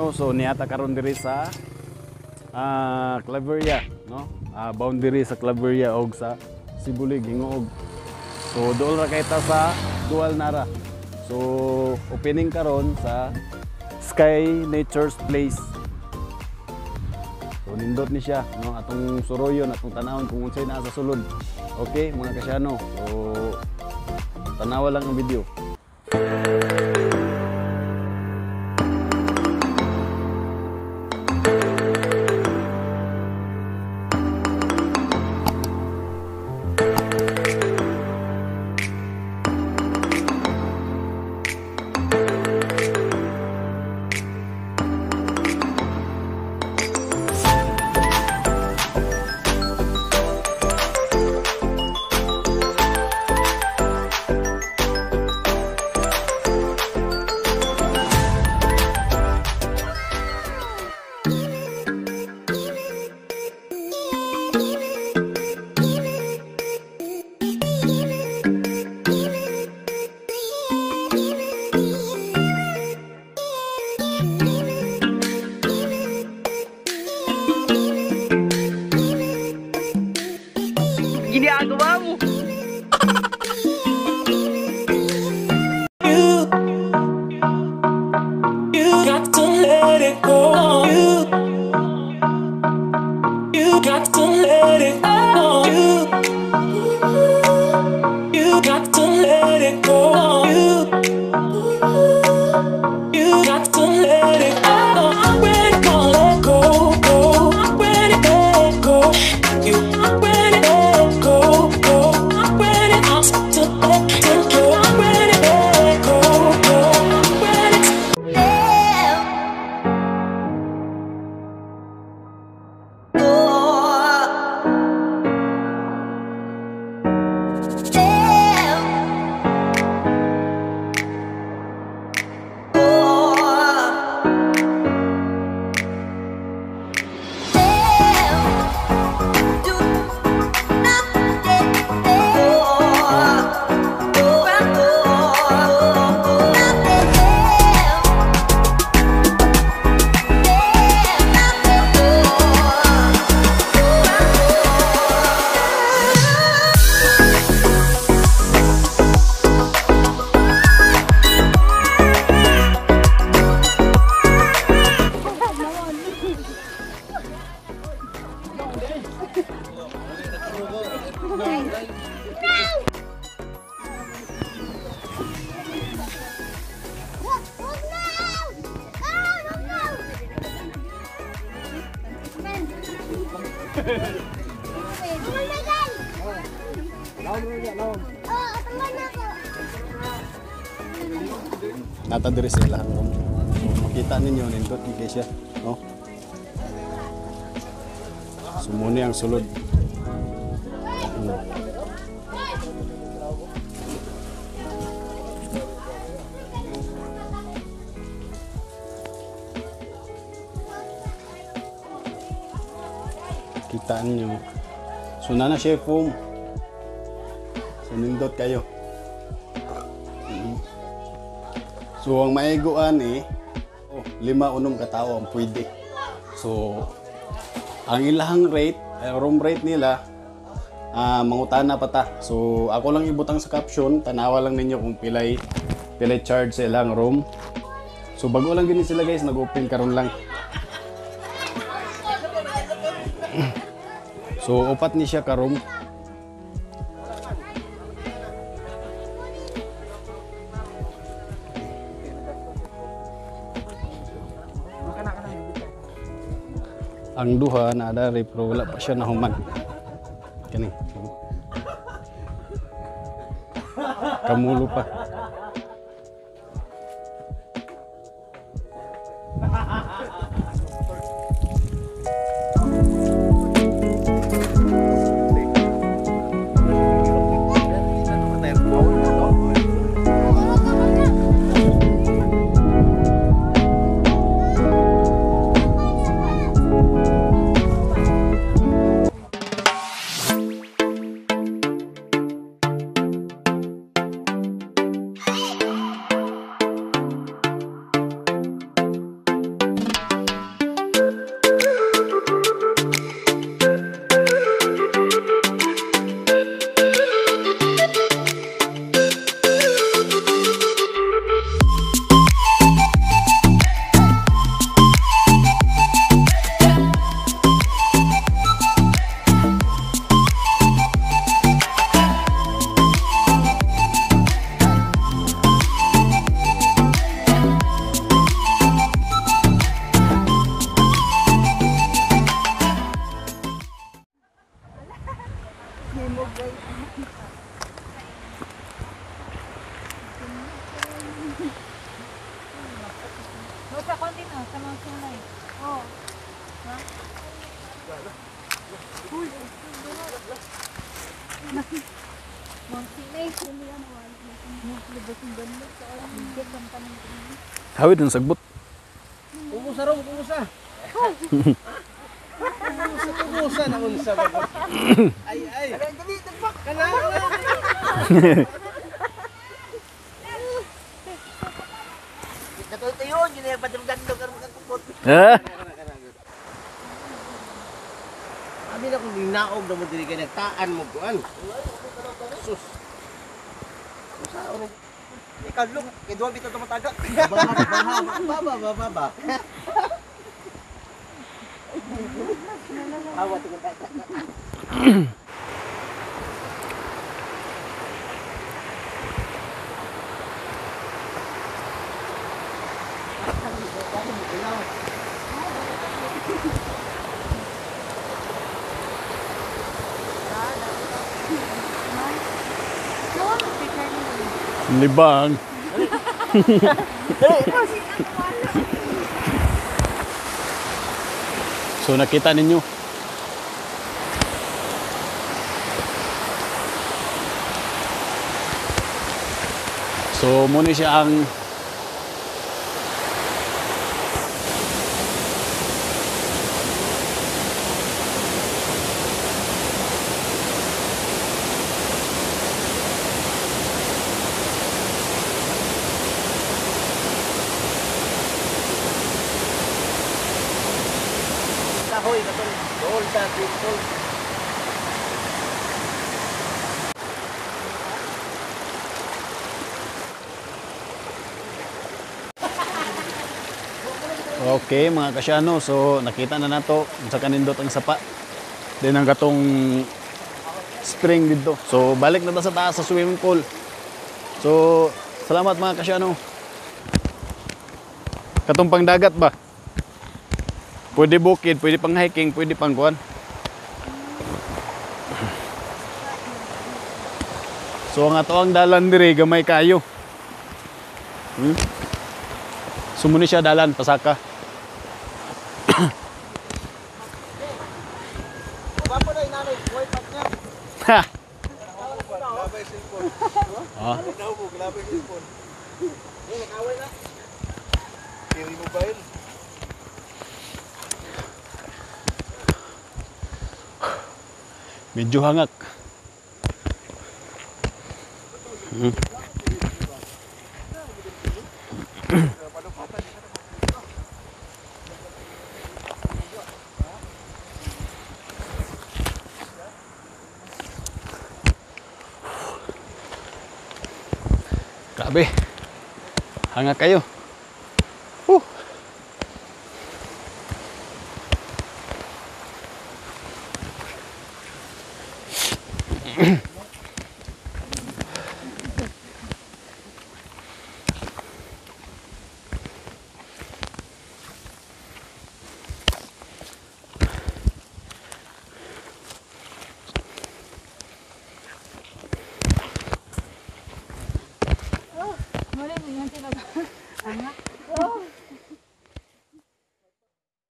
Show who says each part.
Speaker 1: Kasyano. So niata karon diri sa Claveria, no? Boundary sa Claveria og sa Sibulig Gingoog. So dool ra kay ta sa Dual Nara. So opening karon sa Sky Nature's Place. So nindot ni siya, no? Atong suroyon, atong tanawon kung unsay naa sa sulod. Okay, mga kasyano. So tanawa lang ang video.
Speaker 2: Ginagawa mo.
Speaker 3: You got to let it go. You got to let it go. You got to let it go. You got to let it go. I'm ready to let go, go. I'm ready to let go. You, I'm ready to let go, go. I'm ready to let go. I'm ready to let go, go. I'm ready to.
Speaker 1: Nata diri sa ilahang room. So, makita ninyo nindot ni kay siya, no? So muna ang sulod. Kita ninyo. So nana siya foam. So nindot kayo. So ang maiguan 5-6 katao ang pwede. So ang ilahang rate, room rate nila, mangutana pa ta. So ako lang ibutang sa caption, tanawa lang ninyo kung pilay charge sa ilang room. So bago lang gini sila guys, nag-open karon lang. So upat ni siya ka room. Ang duha na dari pero wala pa siya nahuman. Kani. Kamulo pa. Hawid ang sagbot.
Speaker 2: Kumusa ro, kumusa. Kumusa, kumusa na unsa ba? Ay ay. Dali, tagpak. Kana.
Speaker 4: Natutuyon, yun yung padrugandog karon kang.
Speaker 1: Eh?
Speaker 2: Abi na kung ginaog na mo diri kay nagtaan mo kuan. Sus.
Speaker 4: Usa oro. Ikaw luk, kay duwa bitaw tumataga.
Speaker 2: Baba baba baba baba.
Speaker 4: Awa tingnan ta.
Speaker 1: Libang. So nakita ninyo. So muna siya ang
Speaker 2: Kahoy katong dool sa tol.
Speaker 1: Okay mga kasyano, so nakita na nato sa kanindot ang sapa. Then ang katong spring dito. So balik na ta sa taas sa swimming pool. So salamat mga kasyano. Katong pangdagat ba? Pwede bukid, pwede pang hiking, pwede pang kuan. So ang ato ang dalan dire gamay kayo. Sumuni siya dalan pasaka.
Speaker 4: Gwapo na inanay, buhay pa niya.
Speaker 1: Ha.
Speaker 4: Labay cellphone.
Speaker 1: Ah.
Speaker 4: Nahubog, labay cellphone. Eh, nakaway na. Kiri mobile.
Speaker 1: Medyo hangak. Grabe. Hangak kayo. Whew.